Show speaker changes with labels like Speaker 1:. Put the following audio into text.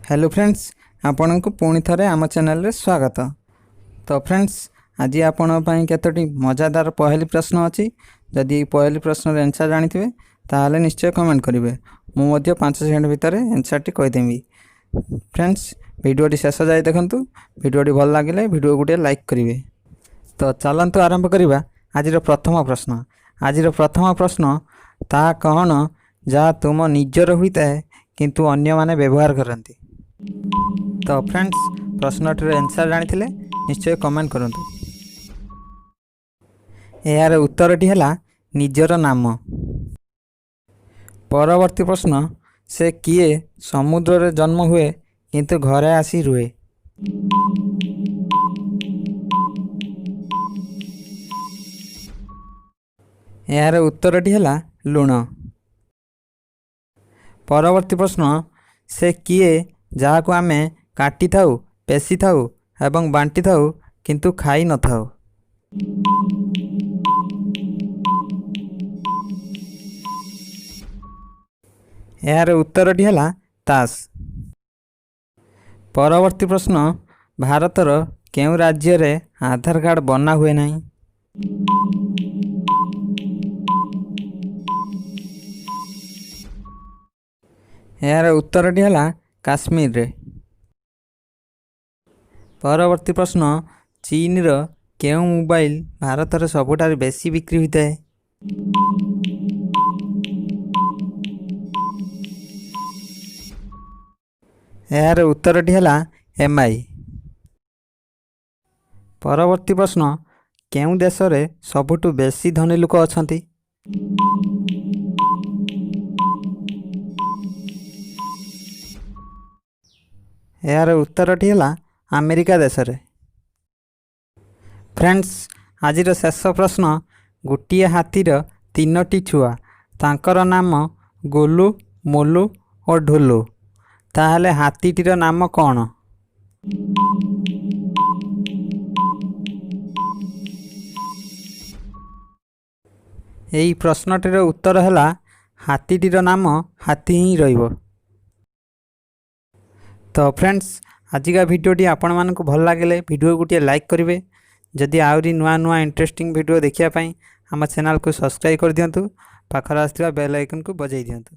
Speaker 1: Hello friends, ଆପଣଙ୍କୁ ପୁଣି ଥରେ ଆମ ଚ୍ୟାନେଲରେ ସ୍ୱାଗତ। ତ ଫ୍ରେଣ୍ଡସ୍, ଆଜି ଆପଣଙ୍କ ପାଇଁ କେତୋଟି ମଜାଦାର ପହେଲି ପ୍ରଶ୍ନ ଅଛି। ଯଦି ଏହି ପହେଲି ପ୍ରଶ୍ନର ଆନ୍ସର୍ ଜାଣିଥିବେ, ତାହେଲେ ନିଶ୍ଚୟ କମେଣ୍ଟ କରିବେ। ମୁଁ ମଧ୍ୟ 5 ସେକେଣ୍ଡ ଭିତରେ ଆନ୍ସର୍ଟି କହିଦେବି। ଫ୍ରେଣ୍ଡସ୍, ଭିଡ଼ିଓଟି ଶେଷ ଯାଏ ଦେଖନ୍ତୁ। ଭିଡ଼ିଓଟି ଭଲ ଲାଗିଲେ ଭିଡ଼ିଓ ଗୋଟିଏ ଲାଇକ୍ କରିବେ। ତ ଚାଲନ୍ତୁ ଆରମ୍ଭ କରିବା ଆଜିର ପ୍ରଥମ ପ୍ରଶ୍ନ। ଆଜିର ପ୍ରଥମ ପ୍ରଶ୍ନ, ତାହା କ'ଣ ଯାହା ତୁମ ନିଜର ହୋଇଥାଏ, କିନ୍ତୁ ଅନ୍ୟମାନେ ବ୍ୟବହାର କରନ୍ତି? ତ ଫ୍ରେଣ୍ଡସ୍, ପ୍ରଶ୍ନଟିର ଆନ୍ସର୍ ଜାଣିଥିଲେ ନିଶ୍ଚୟ କମେଣ୍ଟ କରନ୍ତୁ। ଏହାର ଉତ୍ତରଟି ହେଲା ନିଜର ନାମ। ପରବର୍ତ୍ତୀ ପ୍ରଶ୍ନ, ସେ କିଏ ସମୁଦ୍ରରେ ଜନ୍ମ ହୁଏ, କିନ୍ତୁ ଘରେ ଆସି ରୁହେ? ଏହାର ଉତ୍ତରଟି ହେଲା ଲୁଣ। ପରବର୍ତ୍ତୀ ପ୍ରଶ୍ନ, ସେ କିଏ ଯାହାକୁ ଆମେ କାଟିଥାଉ, ପେଶିଥାଉ ଏବଂ ବାଣ୍ଟିଥାଉ, କିନ୍ତୁ ଖାଇ ନଥାଉ? ଏହାର ଉତ୍ତରଟି ହେଲା ତାସ୍। ପରବର୍ତ୍ତୀ ପ୍ରଶ୍ନ, ଭାରତର କେଉଁ ରାଜ୍ୟରେ ଆଧାର କାର୍ଡ଼ ବନା ହୁଏ ନାହିଁ? ଏହାର ଉତ୍ତରଟି ହେଲା କାଶ୍ମୀରରେ। ପରବର୍ତ୍ତୀ ପ୍ରଶ୍ନ, ଚୀନର କେଉଁ ମୋବାଇଲ ଭାରତରେ ସବୁଠାରୁ ବେଶୀ ବିକ୍ରି ହୋଇଥାଏ? ଏହାର ଉତ୍ତରଟି ହେଲା ଏମ୍ଆଇ। ପରବର୍ତ୍ତୀ ପ୍ରଶ୍ନ, କେଉଁ ଦେଶରେ ସବୁଠୁ ବେଶୀ ଧନୀ ଲୋକ ଅଛନ୍ତି? ଏହାର ଉତ୍ତରଟି ହେଲା ଆମେରିକା ଦେଶରେ। ଫ୍ରେଣ୍ଡସ୍, ଆଜିର ଶେଷ ପ୍ରଶ୍ନ, ଗୋଟିଏ ହାତୀର ତିନୋଟି ଛୁଆ, ତାଙ୍କର ନାମ ଗୋଲୁ, ମୋଲୁ ଓ ଢୋଲୁ। ତାହେଲେ ହାତୀଟିର ନାମ କ'ଣ? ଏହି ପ୍ରଶ୍ନଟିର ଉତ୍ତର ହେଲା ହାତୀଟିର ନାମ ହାତୀ ହିଁ ରହିବ। ତ ଫ୍ରେଣ୍ଡସ୍, ଆଜିକା ଭିଡ଼ିଓଟି ଆପଣମାନଙ୍କୁ ଭଲ ଲାଗିଲେ ଭିଡ଼ିଓ ଗୋଟିଏ ଲାଇକ୍ କରିବେ। ଯଦି ଆହୁରି ନୂଆ ନୂଆ ଇଣ୍ଟରେଷ୍ଟିଂ ଭିଡ଼ିଓ ଦେଖିବା ପାଇଁ ଆମ ଚ୍ୟାନେଲକୁ ସବସ୍କ୍ରାଇବ୍ କରିଦିଅନ୍ତୁ, ପାଖରେ ଆସିଥିବା ବେଲ୍ ଆଇକନ୍କୁ ବଜାଇ ଦିଅନ୍ତୁ।